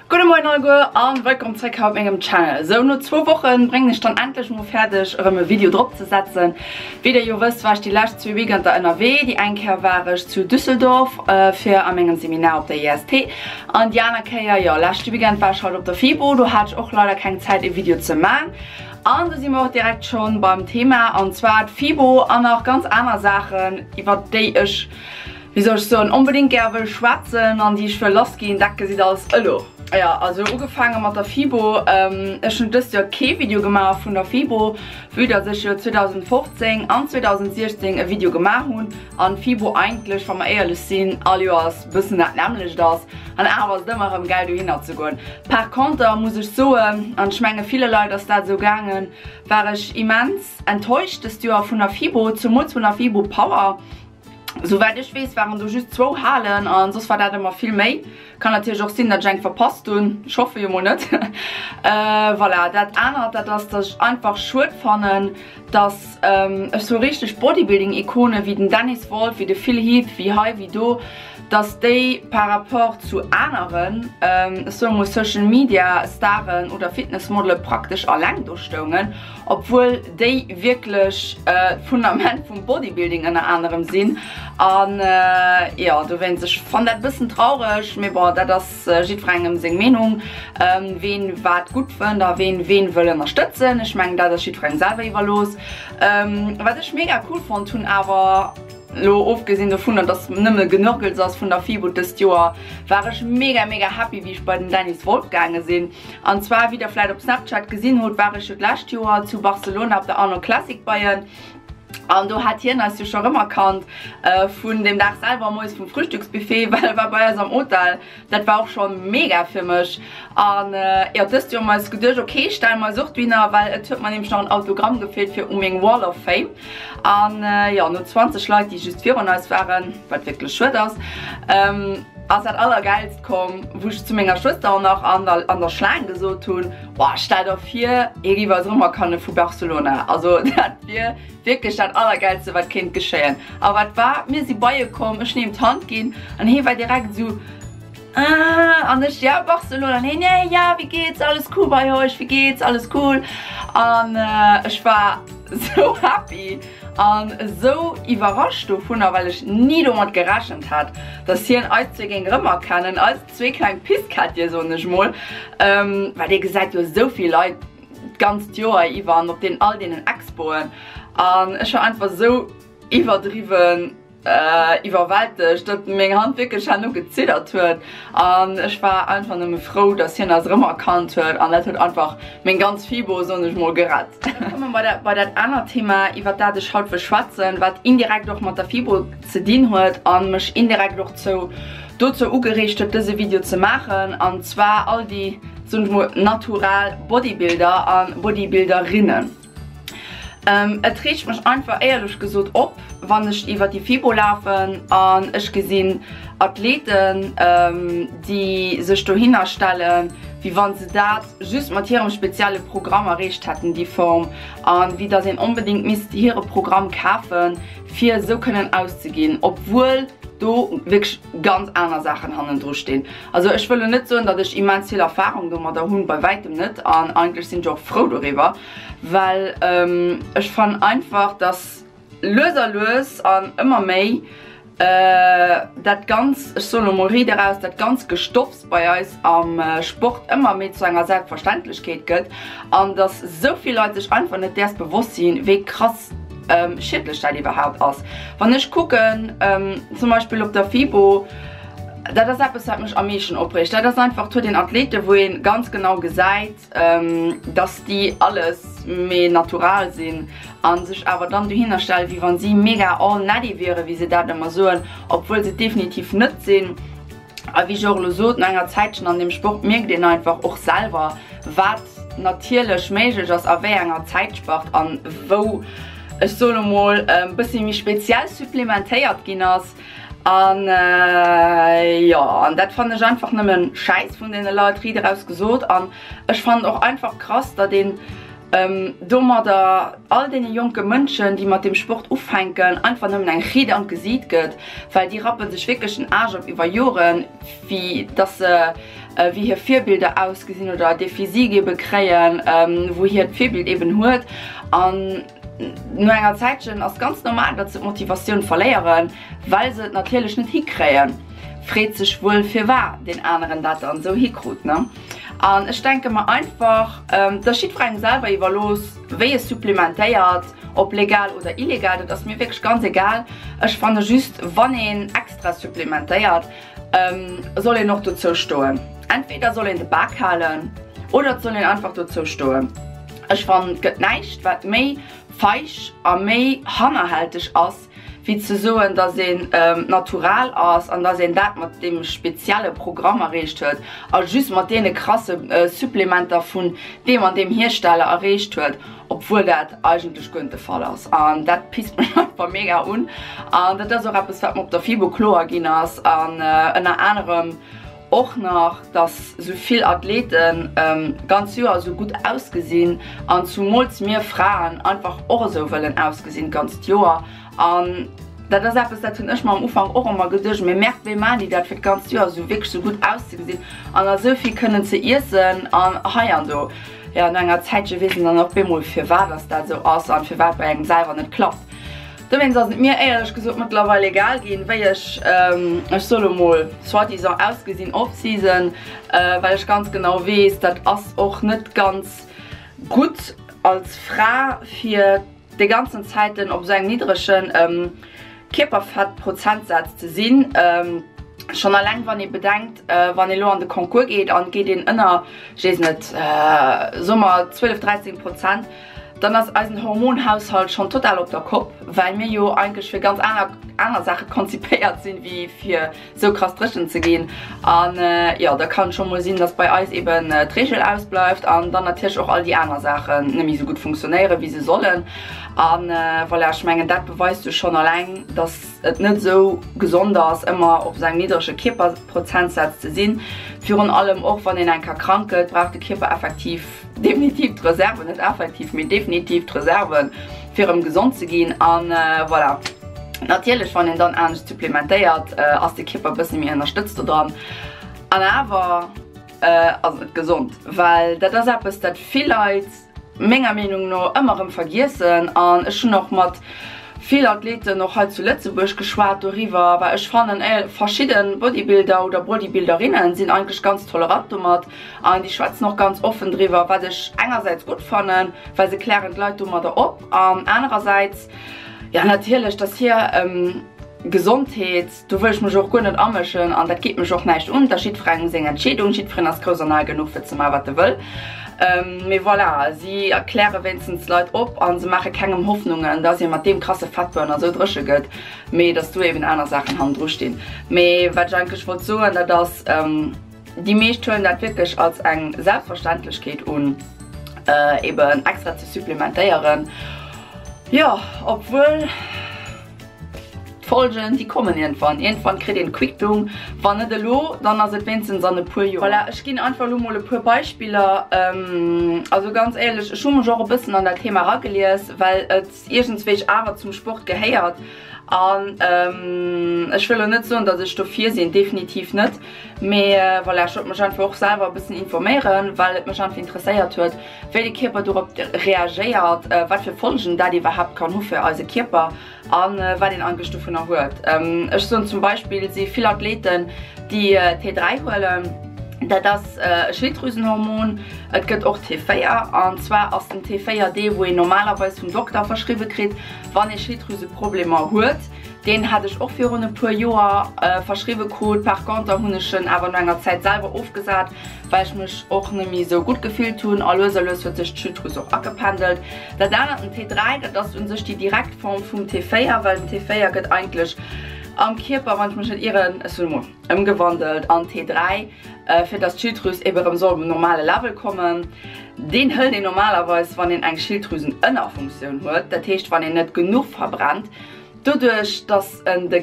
Gudde Moien alleguer an wëllkomm zréck hei op mengem Channel. Sou no zwou Wochen bréngen ech dann endlech mol fäerdeg erëm e Video drop ze setzen. Wéi der jo wësst war ech déi lescht zwee Weekender ënnerwee. Déi eng Kéier war ech zu Düsseldorf fir a mengem Seminar op der IST an déi aner Kéier, jo leschte Weekend war ech halt op der FIBO. Do hat ech och leider keng Zäit e Video ze man. An do si mer och direkt schonn beim Thema an zwar d'FIBO an nach ganz aner Saachen iwwert déi ech, wéi soll ech soen, onbedéngt gär wëll schwätzen an déi ech wëll lassginn. Dat gesitt alles elo. Jo, also ugefaange mat der FIBO. Ech hunn dëst Joer kee Video gemaach vun der FIBO, vue dass ech jo 2015 an 2016 e Video gemaach hunn an d'FIBO eigentlech, wa mer éierlech sinn, all Joers bëssen dat nämmlecht ass. An awer ass et ëmmer erëm gäil dohinner ze goen. Par conter muss ech soen, an ech menge ville Leit ass dat esou gaangen, war ech immens enttäuscht dëst Joer vun der FIBO, zemools vun der FIBO Power. Souwäit ech weess waren do just zwou Halen an soss war dat ëmmer vill méi. Kann natierlech och sinn, datt ech eng verpasst hunn, ech hoffe jo mol net. Voilà, dat anert dat ass, datt ech einfach schued fannen, datt ech sou richteg Bodybuilding-Ikonen wéi den Dennis Wolf, wéi de Phil Heath, wéi hei, wéi do, datt déi par rapport zu aneren, ech soe mol Social Media Staren oder Fitnessmodele praktesch alleng do stoungen. Obwuel déi wierklech d'Fundament vum Bodybuilding ënner anerem sinn. An jo, dowéinst, ech fann dat e bëssen traureg, mee bon, dat ass jiddwerengem seng Meenung, ween wat gutt fënnt a ween ween wëll ënnerstëtzen. Ech mengen, dat ass jiddwerengem selwer iwwerlooss. Wat ech mega cool fonnt hunn awer, lo ofgesinn dovunner, dass nëmme Genörgels ass vun der FIBO dëst Joer, war ech mega mega happy, wéi ech bei den Dennis Wolf gaange sinn. An zwar, wéi der vläit op Snapchat gesinn hutt, war ech jo d'lescht Joer zu Barcelona op der Arnold Classic bei en. An do hat hien eis jo scho rëmerkannt vun dem Dag selwer moies vum Frühstücksbuffet, well e war bei eis am Hotel. Dat war och scho mega fir mech. An jo, dëst Joer hu mer eis geduecht, ok, stelle mer eis och dohinner, well et huet mer nämlech nach en Autogramm gefeelt fir u meng Wall of Fame. An jo, no 20 Leit, déi just virun eis waren, wat wierklech schued ass, ass dat Allergäilst komm, wou ech zu menger Schwëster och nach an der an der Schlaang gesot hunn, Boah, stell der vir, hie géif eis erëmerkanne vu Barcelona. Also dat wier wierklech dat Allergäilste, wat kéint geschéien. A wat war? Mir si bei e komm, ech hunn him d'Hand ginn an hie war direkt esou, Ah, an ech, ja, Barcelona. An hien, Nee, ja, wéi geht's? Alles cool bei euch? Wéi geht's? Alles cool? An ech war sou happy an esou iwwerrascht dovunner, well ech ni domat gerechent hat, dass hien eis zwee géing erëmerkennen, eis zwee kleng Pisskättje, soen ech mol, well dee gesäit jo esou vill Leit d'ganzt Joer iwwer an op deenen all deenen Expoen an ech war einfach esou iwwerdriwwen iwwerwältegt, datt meng Hand wierklech herno geziddert huet an ech war einfach nëmme frou, datt hien eis erëmerkannt huet an dat huet einfach meng ganz Fibo, soen ech mol, gerett. Da komme mer bei dat anert Thema, iwwert dat ech haut wëll schwätzen, wat indirekt och mat der Fibo ze dinn huet a mech indirekt och zou dozou ugereegt huet, dëse Video ze maachen, an zwar all déi, soen ech mol, natural Bodybuilder a Bodybuilderinnen. Et reegt mech einfach éierlech gesot op, wann ech iwwer déi FIBO lafen an ech gesinn Athleten, déi sech dohinner stellen, wéi wa se dat just mat hirem spezielle Programm erreecht hätten, déi Form, a wéi datt een onbedéngt misst hire Programm kafen, fir esou kënnen auszeginn, obwuel do wierklech ganz aner Saachen hannendru stinn. Also ech wëll lo net soen, datt ech immens vill Erfahrung domadder hunn, bei wäitem net, an eigentlech sinn ech och frou doriwwer, well ech fannen einfach, datt lues a lues an ëmmer méi dat ganz, ech soen lo mol riit eraus, dat ganz Gestoffs bei eis am Sport ëmmer méi zu enger Selbstverständlechkeet gëtt an datt esou vill Leit sech einfach net däers bewosst sinn, wéi krass schiedlech dat iwwerhaapt ass. Wann ech kucken zum Beispill op der FIBO, dat ass eppes wat mech am meeschten opreegt, dat ass einfach, et huet een Athleten, wou ee ganz genau gesäit, dass déi alles mee natural sinn a sech awer dann dohinner stellen, wéi wann si mega all natty wieren, wéi se dat ëmmer soen, obwuel se et definitiv net sinn. A wéi ech och elo sot, no enger Zäitchen an deem Sport mierkt een einfach och selwer, wat natierlech méiglech ass a wéi enger Zäitspart an wou, ech soen elo mol, e bëssi méi speziell supplementéiert ginn ass. An jo, an dat fannen ech einfach nëmmen schäiss vun deene Leit, riit eraus gesot. An ech fannen och einfach krass, datt een domadder all deene jonke Mënschen, déi mat deem Sport ufänken, einfach nëmmen eng Riit an d'Gesiit gëtt, well déi rappe sech wierklech den Aarsch op iwwer Joren, wéi datt se. wéi hir Virbilder ausgesinn oder dee Physique ebe kréien, wou hiert Virbild eben huet. An no enger Zäitchen ass ganz normal, datt se d'Motivatioun verléieren, well se et natierlech net hikréien. Freet sech wuel firwar deen aneren dat dann esou hikrut, ne? An ech denke mer einfach, et ass jiddwerengem selwer iwwerlooss, wéi e supplementéiert, ob legal oder illegal, dat ass mir wierklech ganz egal. Ech fanne just, wann een extra supplementéiert, soll een och dozou stoen. Entweder soll een de Bak halen oder et soll een einfach dozou stoen. Ech fannen, et gëtt näischt, wat méi feig a méi hannerhälteg ass, wéi ze soen, dass een natural ass an dass een dat mat deem spezielle Programm erreecht huet a just mat deene krasse Supplementer vun deem an deem Hiersteller erreecht huet, obwuel dat eigentlech guer net de Fall ass. An dat pisst mech einfach mega un. An dat ass och eppes, wat mer op der FIBO kloer ginn ass an ënner anerem Och nach, dass sou vill Athleten ganz Joer esou gutt ausgesinn an zumools mir Fraen einfach och esou wëllen ausgesinn d'ganzt Joer. An dat ass eppes, dat hunn ech mer am Ufank och ëmmer geduecht, mee merde, wéi maachen déi dat fir d'ganzt Joer esou wierklech esou gutt auszegesinn an a sou vill kënnen ze iessen an hei an do. Jo, no enger Zäitche weess een dann och bemol firwat dass dat esou ass an firwat bei engem selwer net klappt. Dowéinst ass et mir éierlech gesot mëttlerweil egal ginn, wéi ech, ech soe lo mol, soi-disant ausgesinn off-season, well ech ganz genau weess, dat ass och net ganz gutt als Fra fir déi ganzen Zäiten op esou engem niddrege Kierperfettprozentsaz ze sinn. Schonn alleng wann ee bedenkt, wann ee lo an de Concours geet an et geet een ënner, ech weess net, soe mer 12, 13 Prozent, Dann ass eisen Hormonhaushalt schonn total op der Kopp, well mir jo eigentlech fir ganz aner aner Saache konzipéiert sinn, wéi fir sou krass dréchen ze ginn. An jo, da kann et scho mol sinn, dass bei eis eben d'Reegel ausbleift an dann natierlech och all déi aner Saachen net méi sou gutt funktionéieren, wéi se sollen. A voilà, ech mengen, dat beweist jo schonn alleng, dass et net sou gesond ass, ëmmer op sou engem niddrege Kierperprozentsaz ze sinn. Virun allem och, wann een eng Kéier krank gëtt, brauch de Kierper effektiv, Definitiv d'Reserven, net effektiv, mee definitiv d'Reserven, fir erëm gesond ze ginn. An voilà, natierlech, wann een dann anescht supplementéiert, ass de Kierper e bësse méi ënnerstëtzt dodran. An awer ass et net gesond, well dat ass eppes, dat vill Leit menger Meenung no ëmmer erëm vergiessen. An ech hunn och mat vill Athleten och hei zu Lëtzebuerg geschwat doriwwer, well ech fannen, verschidde Bodybuilder oder Bodybuilderinnen sinn eigentlech ganz tolerant domat. An déi schwätzen och ganz offen driwwer, wat ech engersäits gutt fannen, well se klären d'Leit domadder op, an anerersäits, jo natierlech, dass hir Gesondheet, do wëll ech mech och guer net amëschen an dat geet mech och näischt un, et ass jiddwerengem seng Entscheedung, jiddwereen ass grouss an al genuch fir ze maachen, wat e wëll. Mee voilà, si kläre wéinstens d'Leit op a se maache kengem Hoffnungen, dass ee mat deem krasse Fettburner esou dréche gëtt, mee dass do eben aner Saachen hannendru stinn. Mee wat ech eigentlech wollt soen, dat ass, Déi meescht huelen dat wierklech als eng Selbstverständlechkeet un, eben extra ze supplementéieren. Jo, obwuel d'Folgen, déi kommen iergendwann. Iergendwann kritt een d'Quittung. Wann net elo, dann ass et wéinstens an e puer Joer. Voilà, ech ginn einfach elo mol e puer Beispiller. Also ganz éierlech, ech hu mech och e bëssen an dat Thema eragelies, well et iergendswéi awer zum Sport gehéiert. An ech wëll elo net soen, datt ech dofir sinn, definitiv net. Mee voilà, ech wollt mech einfach och selwer e bëssen informéieren, well et mech einfach interesséiert huet, wéi de Kierper dorop reagéiert, wat fir Folgen dat iwwerhaapt kann hu fir eise Kierper a wat een eigentlech dovunner huet. Ech soen zum Beispill si vill Athleten, déi T3 huelen. Dat ass e Schilddrüsenhormon. Et gëtt och T4, an zwar ass den T4 dee wou een normalerweis vum Dokter verschriwwe kritt, Wann ee Schilddrüseproblemer huet, deen hat ech och virun e puer Joer verschriwwe krut, par conter hunn ech en awer no enger Zäit selwer ofgesat, well ech mech och net méi esou gutt gefillt hunn a lues a lues huet sech d'Schilddrüs och agependelt. Dat anert, den T3, dat ass un sech déi direkt Form vum T4, well den T4 gëtt eigentlech am Kierper, wann ech mech net ieren, ech soen emol, ëmgewandelt an T3, fir dass d'Schilddrüs ebe rëm soll op en normale Level kommen. Deen hëlt een normalerweis wann een eng Schilddrüsenënnerfunktioun huet, dat heescht wann een net genuch verbrennt. Doduerch dass en de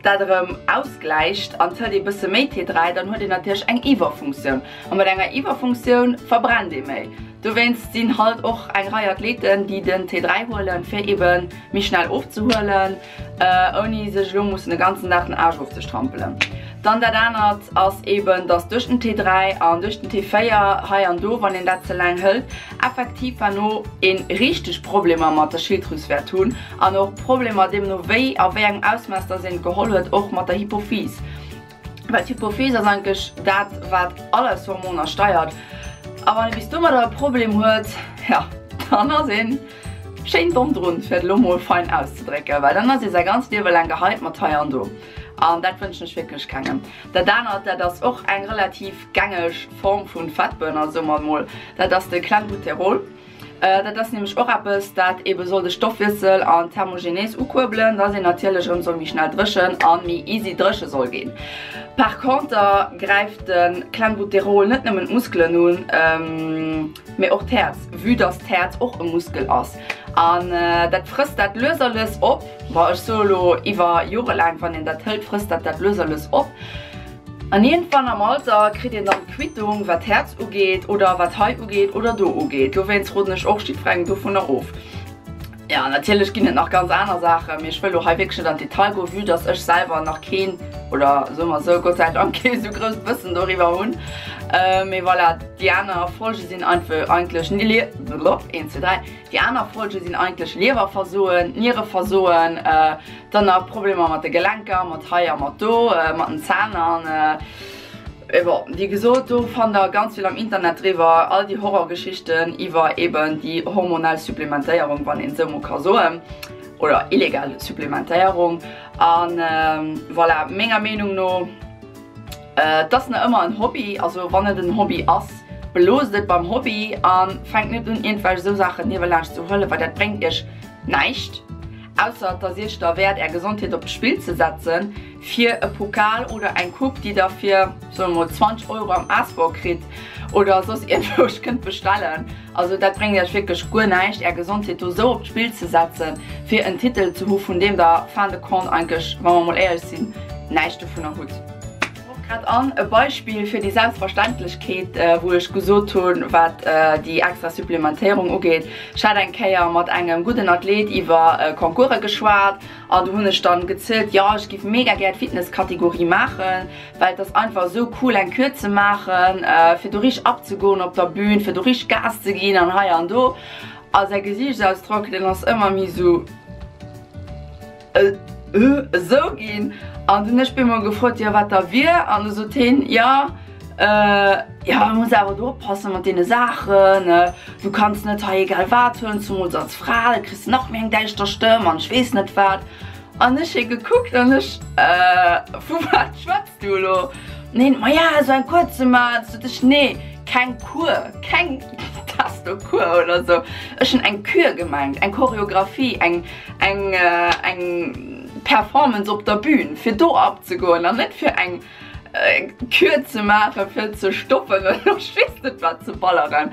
dat erëm ausgläicht an et hëlt ee bësse méi T3, dann huet een natierlech eng Iwwerfunktioun a mat enger Iwwerfunktioun verbrennt ee méi. Dowéinst sinn halt och eng Rei Athleten déi den T3 huelen fir ebe méi schnell ofzehuelen. Ouni sech elo mussen de ganzen Dag den Aarsch ofzestrampelen. Dann dat anert ass eben, dass duerch den T3 an duerch den T4 hei an do, wann een dat ze laang hëlt, effektiv herno ee richteg Problemer mat der Schilddrüs wäert hunn an och Problemer, deemno wéi a wéi engem Ausmaass dass een et geholl huet, och mat der Hypophys. Well d'Hypophys ass eigentlech dat, wat all eis Hormoner steiert. A wann ee bis domadder e Problem huet, jo, dann ass een schéin domm drun, fir et elo mol fein auszedrécken, well dann ass ee säi ganzt Liewe laang gehypt mat hei an do. An dat wënschen ech wierklech kengem. Dat anert, dat ass och eng relativ gängeg Form vu Fettburner, soe mer emol, dat ass de Clenbuterol. Dat ass nämlech och eppes, dat ebe soll de Stoffwiessel an d'Thermogenese ukuerbelen, dass een natierlech erëm soll méi schnell dréchen a méi easy dréche soll ginn. Par conter gräift de Clenbuterol net nëmmen d'Muskelen un, mee och d'Häerz, vue dass d'Häerz och e Muskel ass. An dat frësst dat lues a lues op. Bon, ech soe lo iwwer Jore laang, wann een dat hëlt, frësst dat dat lues a lues op. An iergendwann am Alter kritt een dann d'Quittung, wat d'Häerz ugeet oder wat hei ugeet oder do ugeet. Dowéinst roden ech och jiddwerengem dovunner of. Jo, natierlech ginn et nach ganz aner Saachen, mee ech wëll lo hei wierklech net an d'Detail goen, vue dass ech selwer nach keen, oder soe mer esou, Gott sei Dank kee sou grousst Wëssen doriwwer hunn. Mee voilà, déi aner Folge sinn eigentlech, een, zwee, dräi, Déi aner Folge sinn eigentlech Liewerversoen, Niereversoen, dann nach Problemer mat de Gelenker, mat hei a mat do, mat den Zänn an bon, wéi gesot, do fannt der ganz vill am Internet driwwer, all déi Horrorgeschichten iwwer eben déi hormonell Supplementéierung, wann een esou mol ka soen, oder illegal Supplementéierung. An voilà, menger Meenung no. Et ass nach ëmmer en Hobby, also wann et en Hobby ass, beloosst et beim Hobby a fänkt net un iergendwelch esou Saachen niewelaanscht ze huelen, well dat bréngt iech näischt, ausser dass iech der wäert är Gesondheet op d'Spill ze setzen fir e Pokal oder eng Coupe, déi der fir, soe mer mol, 20 Euro am Asbor kritt oder soss iergendwou kënnt bestellen. Also dat bréngt iech wierklech guer näischt, är Gesondheet do esou op d'Spill ze setzen, fir en Titel ze hu vun deem der fin de compte eigentlech, wa mer mol éierlech sinn, näischt dovunner hutt. Och grad an e Beispill fir déi Selbstverständlechkeet, wou ech gesot hunn, wat déi extra Supplementéierung ugeet. Ech hat eng Kéier mat engem gudden Athlet iwwer Concourse geschwat an do hunn ech dann gezielt, jo ech giff mega gär d'Fitnesskategorie maachen, well et ass einfach esou cool eng Kür ze maachen, fir do richteg abzegoen op der Bühn, fir do richteg Gas ze ginn an hei an do. A säi Gesiichtsausdrock, deen ass ëmmer méi esou esou ginn. An dunn ech bemol gefrot, jo wat da wier, an du sot hien, jo jo muss awer do oppassen mat deene Saachen, du kanns net hei egal wat huelen, zumools als Fra, da kriss de nach méi eng däischter Stëmm an ech weess net wat. An ech hie gekuckt an ech, Äh, vu wat schwätz du elo? An hien, Maja, esou eng Kur ze maachen. Sot ech, Nee, keng Kur, keng Testo-Kur oder esou. Ech hunn eng Kür gemengt, eng Choreographie, eng, eng, eng Performance op der Bühn, fir do abzegoen an net fir eng Kür ze maachen, fir ze stoppen oder ech weess net wat ze balleren.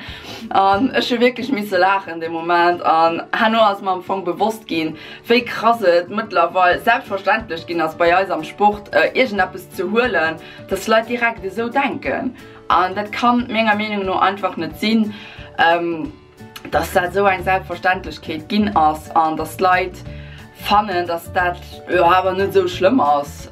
An ech hu wierklech misse laachen dee Moment. An herno ass mer am Fong bewosst ginn, wéi krass et mëttlerweil selbstverständlech ginn ass bei eis am Sport iergendeppes ze huelen, dass Leit direkt esou denken. An dat kann menger Meenung no einfach net sinn. Dass dat esou eng Selbstverständlechkeet ginn ass an dass d'Leit fannen, dass dat jo awer net esou schlëmm ass,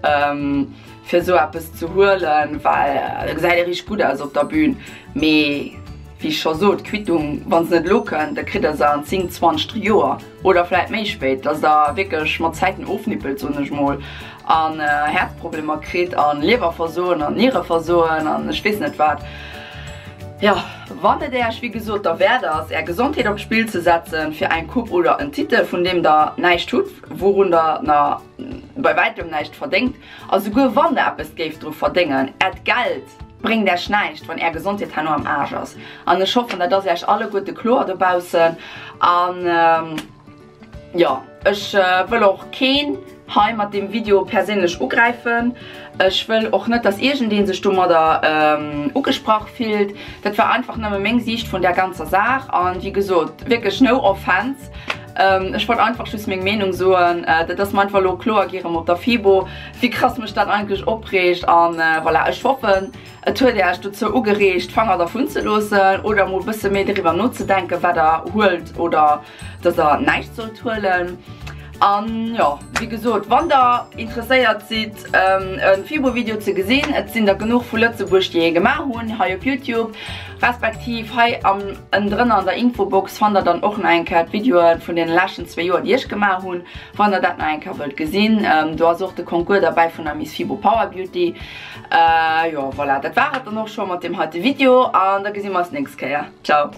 fir esou eppes ze huelen, well da gesäit ee richteg gutt aus op der Bühn. Mee wéi ech scho sot, d'Quittung, wa se net elo kënnt, da kritt der se an 10, 20 Joer oder vläit méi spéit, dass der wierklech mat Zäiten ofnippelt, soen ech mol, an Häerzproblemer kritt an Liewerversoen an Niereversoen an ech weess net wat. Jo, wann et Äech wéi gesot derwäert ass, Är Gesondheet op d'Spill ze setzen fir eng Coupe oder en Titel, vun deem der näischt hutt, wourun der na bei wäitem näischt verdéngt, a souguer wann der eppes géift dru verdéngen, Äert Geld bréngt Äech näischt, wann Är Gesondheet herno am Aarsch ass. An ech hoffen, dat ass Äech alleguerte kloer dobaussen. An. Jo, ech wëll och keen hei mat deem Video perséinlech ugräifen. Ech wëll och net, dass iergendeen sech domadder ugesprach fillt. Dat war einfach nëmme meng Siicht vun där ganzer Saach. An wéi gesot, wierklech no offense. Ech wollt einfach just meng Meenung soen. Dat ass mer einfach elo kloer gi rëm op der FIBO, wéi krass mech dat eigentlech opreegt. An voilà, ech hoffen, et huet Äech dozou ugereegt, d'Fanger dervun ze loossen oder emol e bësse méi doriwwer nozedenken, wat der huelt oder. dass der näischt sollt huelen. An jo, wéi gesot, wann der interesséiert sidd e Fibo-Video ze gesinn, et sinn der genuch vu Lëtzebuerg déi ee gemaach hunn hei op Youtube, respektiv hei am ënnendrënner an der Infobox fannt der dann och nach eng Kéier d'Videoe vun deene leschten zwee Joer déi ech gemaach hunn, wann der dat nach eng Kéier wëllt gesinn. Do ass och de Concours derbäi vun der Miss Fibo Power Beauty. Jo voilà, dat war et dann och scho mat deem heite Video an da gesi mer eis nächst Kéier. Ciao!